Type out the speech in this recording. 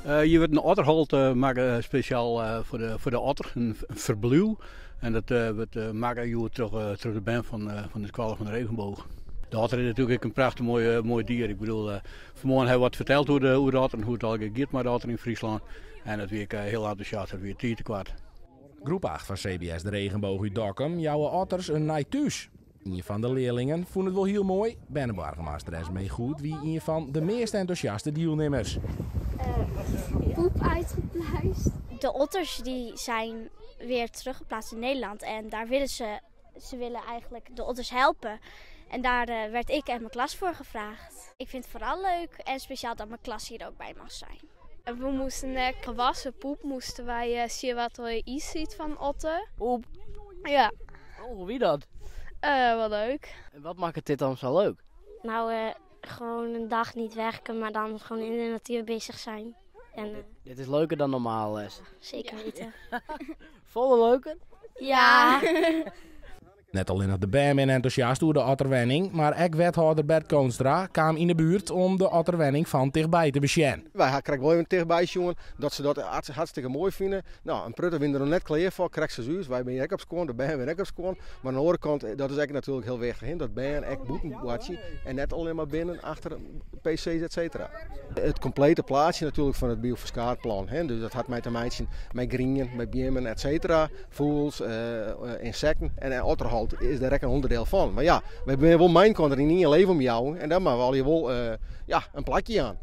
Hjir wurdt in otterholte makke spesjaal foar de otter, in ferbliuw. En dat wurdt makke hjoed troch de bern fan de skoalle fan de Regenboog. De otter is natuerlik ek in prachtich moai dier. Ik bedoel, fanmoarn ha we wat ferteld oer de otter en hoe't it allegear giet mei de otter yn Fryslân. En dat wie ek hiel entûsjast, dat wie tiid tekoart. Groep 8 fan CBS De Regenboog út Dokkum jouwe otters in nij thús. Ien fan de learlingen fûn it wol hiel moai. Berneboargemaster Esmee Goet wie ien fan de meast entûsjaste dielnimmers. Poep uitgepluist. De otters die zijn weer teruggeplaatst in Nederland en daar willen ze, ze willen eigenlijk de otters helpen. En daar werd ik en mijn klas voor gevraagd. Ik vind het vooral leuk en speciaal dat mijn klas hier ook bij mag zijn. We moasten ek gewassen poep moasten wy sjen wat der yn sit fan otter. Poep? Ja. Oh, hoe wie dat? Wol leuk. En wat makket dit dan sa leuk? Nou, gewoon een dag niet werken, maar dan gewoon in de natuur bezig zijn. En, Dit is leuker dan normaal les. Zeker weten. Folle leuker? Ja. Net allinnich de bern binne entûsjast oer de otterwenning, mar ek wethâlder Bert Koonstra kaam yn de buert om de otterwenning fan tichtby te besjen. Wy ha krekt wol even tichtby sjoen dat se dat hartstikke moai fine. No, in protte wiene der noch net klear foar, krekt sa as ús. Wy binne ek op skuon, de bern binne ek op skuon. Mar oan de oare kant, dat is ek natuerlik hiel wichtich, dat bern ek bûten boartsje en net allinne mar binnen achter PC's et cetera. It komplete plaatsje natuerlik fan it bioferskaatplan. Dus dat hat mei te meitsjen mei grien, mei beammen et cetera, fûgels, ynsekten en otterholte is dêr ek in ûnderdiel fan. Mar ja, wy binne wol mei-elkoar yn ien leefomjouwing en dêr moatte we allegear wol ja, in plakje jaan.